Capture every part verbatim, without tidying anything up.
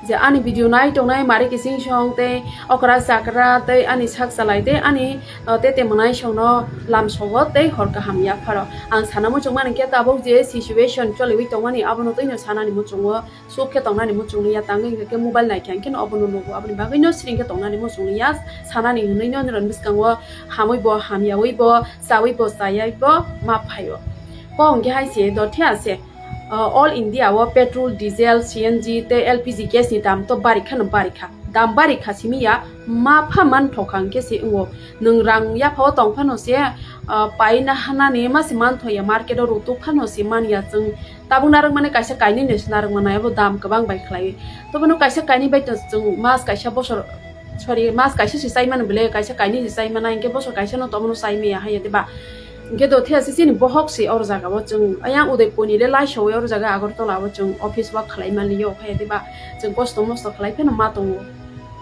Je ani video nai tongnai mari kising song tei okra chakra tei ani sak chalai tei ani, uh, tete mwnai songno lamsogo tei hor kaham yapharo. Ang sana muchung mani khe tabuk je situation choliwi tongmani abono twino sanani muchungo. Suk khe tongnani muchung liya, tangwi hwnkhe mobile naikha hwnkhe no obono nugo, aboni bagwino siring khe tongnani muchung liya, sanani hwnwi no nirok bwskango hamwi bo hamyawi bo, chawi bo chayai bo ma phaio. Kok hwnkhe hai se dothiya se, uh, all India o petrol, diesel, C N G tei L P G gas ni dam to barikha no barikha, dam barikha simi ya ma pha man thokha hwnkhe se wngo. Nwng rang yaphao tong phano se, uh, paina hanani ma se manthoya, market o rutuk phano se manya chwng. Tabuk narwk mani kaisa kainwi ni se narwk manai, abo dam kwbang bai khlaiwi. Tobono kaisa kainwi bai to chwng mas kaisa bosor, sorry, mas kaisa se chai mano bele, kaisa kainwi se chai mana, hinkhe bosor kaisa no tobono chai maya haiya diba? Hinkhe dothiya se chini bohok se oro jaga o chwng, ayang Udaipur ni le laisowi oro jaga Agartala o chwng office work khlai manliyo haiya diba? Chwng kosto mosto khlai phano ma tongo.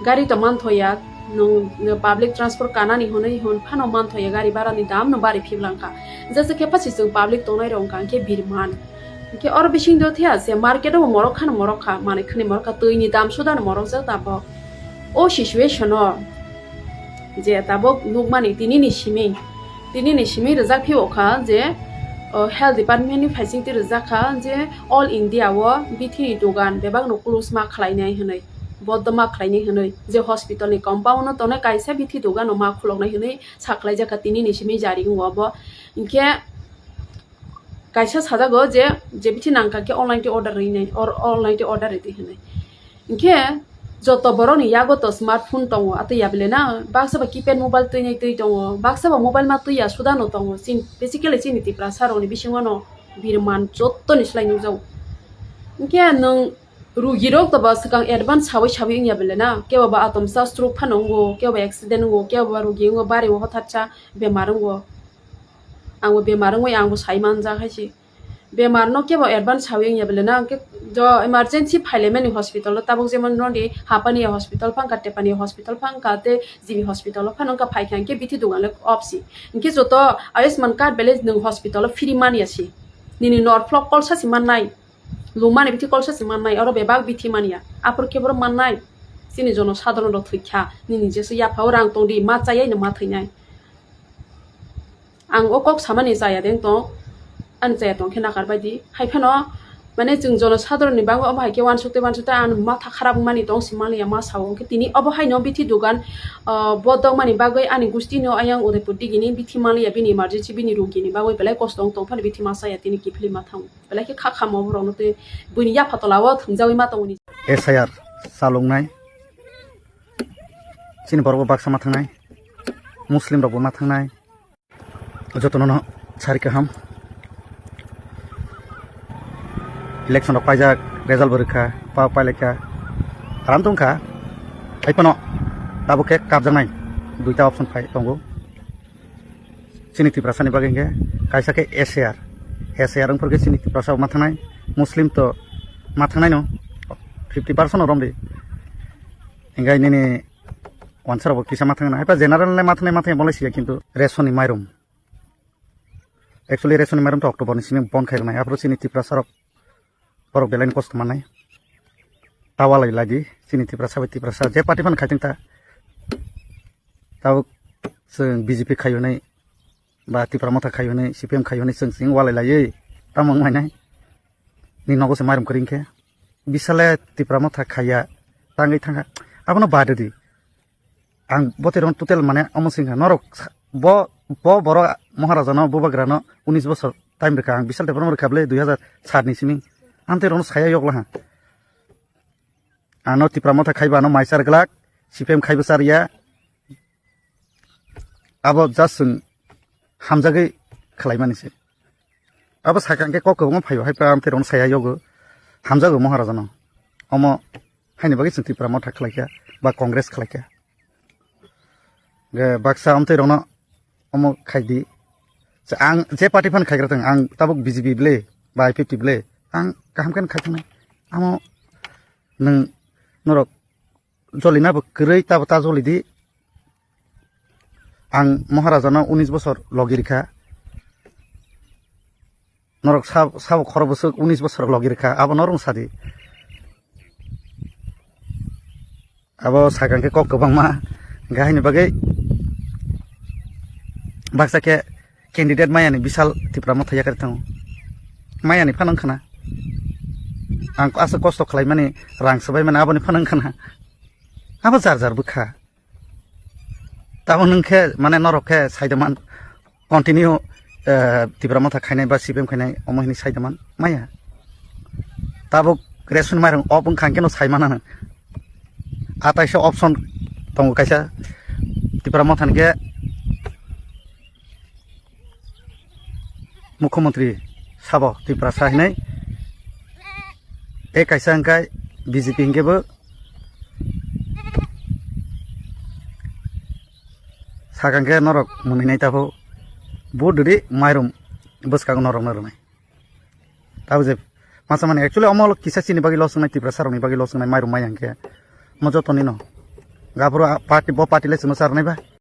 Gari to manthoya, nwng, nwng public transport kanani hwnwi hwn phano manthoya, gari bara ni dam no bari phiblangkha. Jesa khe pasi chwng public tongnai rok wngkha hinkhe birman. Hinkhe oro bising dothiya se market o bo morok khano morok kha, manwi khani morok kha, twi ni dam suda no morok jak tabok. O situation o je tabok nukmani tini ni simi, tini ni simi rijak phio kha je, o, health department ni phaising twi rijak kha je all India o bithi ni dogan bebak no close ma khlainai hwnwi. Boddo ma khlainai hwnwi, je hospital ni compound o tongnai kaisa bithi dogan no ma khuloknai hwnwi sa khlaijak kha tini ni simi jari wngo abo. Hinkhe kaisa sajago je, je bithi nangkha khe online twi order rinai, or online twi order ridi hwnwi. Hinkhe joto borok ni yago to smartphone tongo, atwi ya bele na baksa ba keypad mobile twinai twi tongo, baksa ba mobile ma twi ya suda no tongo. Chin, basically chini Tiprasa rok ni bisingo no birman joto ni slai nukjago. Hinkhe nwng Rugi rok to ba swkang advance sawi sawi wngya bele na, kebo ba atom sa stroke phano wngo, kebo ba accident wngo, kebo ba rugi wngo, bari o hothat sa bemar wngo. Ang bo bemar wngwi ang bo sai manjak hai se. Bemar no kebo advance sawi wngya bele na, hwnkhe jo emergency phailaimani hospital o, tabuk jemon noni Hapani hospital phangkha, Tepani hospital phangkha, tei G B hospital o phano wngkha, phaikha hwnkhe bithi dogan le off si. Hwnkhe joto Ayushman card bele nwng hospital o free manya si. Nini norphlok kolsa si mannai. Lumani bithi kolsa se mannai, oro bebak bithi manya. Aphuru khe borok mannai. Chini jono sadharon rok thwikha. Nini jesu yaphao rang tongdi, ma chayai no ma thwinai. Ang o kok samani chaya deng tong. Ani chaya tong khe nakar baidi. Hai phano, mane, chwng jono sadharon ni bagwi omo hai khe uansuk tei uansuk tei ani matha kharap wngmani tong si manliya ma sao. Hwnkhe tini obo haino bithi dogan, ah, bo dongmani bagwi ani gusti no ayang Udaipur digini bithi manliya, bini emergency, bini rugi ni bagwi belai kosto wng tong phano bithi ma chaya, tini kiphilwi ma thango. Belai khe kha khamo borokno tei buini yapha tola o thwngjawi ma tongoni. S I R chaloknai. Chini borok bo baksa ma thangnai. Muslim rok bo ma thangnai. Jotono no sari kaham. Election rok paijak, result bo rwkha, pa-, pailaikha. Aram tongkha. Hai phano tabuk khe kapjaknai. Duita option phai tongo. Chini Tiprasa ni bagwi hwnkhe kaisa khe S I R. S I R wngphuru khe chini Tiprasa bo ma thangnai, Muslim to ma thangnai no fifty percent no romdi. Hwnkhe nini wansa rok bo kisa ma thangnai, haipa general le ma thangnai, ma thangnai bolai siya, kintu ration ni mairum. Actually, ration ni mairum to October ni simi bon khai rwnai, aphuru chini Tiprasa rok borok belai ni kosto mannai. Ta walai lai di, chini Tiprasa bai Tiprasa, je party phano khai thung ta. Tabuk chwng B J P khai hwnwi, ba Tipra Motha khai hwnwi, C P M khai hwnwi chwng chwng walai laiwi tamo wng mainai? Ni nogo se mairum kwrwi khe. Bisale Tipra Motha khaiya, tangwi thangkha. Abono bad di. Ang botwi rokno total mane omo swngkha. Norok sa-, bo, bo borok Maharaja no, Bubagra no unis bosor time rwkha. Ang Bisal Debbarma rwkha bwle dui hazar sat ni simi. Amtwi rokno saya yok laha. Ano Tipra Motha khaiba ano mai char glak, C P M khaibo char ya. Abo just chwng hamjagwi khlaimani se. Abo sakha hwnkhe kok kwbangma phaio, hai pa amtwi rokno saya yogo. Hamjago Maharaja no. Omo haini bagwi chwng Tipra Motha khlaikha ba Congress khlaikha. Ge baksa amtwi rokno omo khaidi. Sa ang je party phan khaigra thang, ang tabuk B J P ble, ba I P F T ble, ang kaham khe khai thang. Amo nwng norok jolina bo kwrwi tabo ta joli di. Ang Maharaja no unis bosor logi rikha. Norok sa-, sabo khoro bwswk unis bosor logi rikha, abo norok sadi. Abo sakang khe kok kwbangma, hwnkhe haini bagwi baksa khe candidate mayani bisal Tipra Motha yakarwi thango. Mayani phano wngkhana. Ang aswk kosto khlaimani, rang swbaimani, aboni phano wngkhana. Abo jar jar bwkha. Tamo nwng khe, mane, norok khe saidaman continue, eh, Tipra Motha khainai ba C P M khainai omo hinwi saidaman maya. Tabuk ration mairung op wngkha hwnkhe no saimana. Ataisa option tongo kaisa Tipra Motha hwnkhe Mukhyamantri sabo Tiprasa hinwi. E kaisa hwnkhe B J P hwnkhe bo sakang khe norok mwnwinai tabuk. Vote rwdi mairum bwskango norokno rwnai. Tabuk je masa mani actually omo kisa chini bagwi loss wngnai, Tiprasa rokni bagwi loss wngnai mairum mai hwnkhe. Omo jotoni no. Gaburo a party, bo party le chwngno charwnai ba.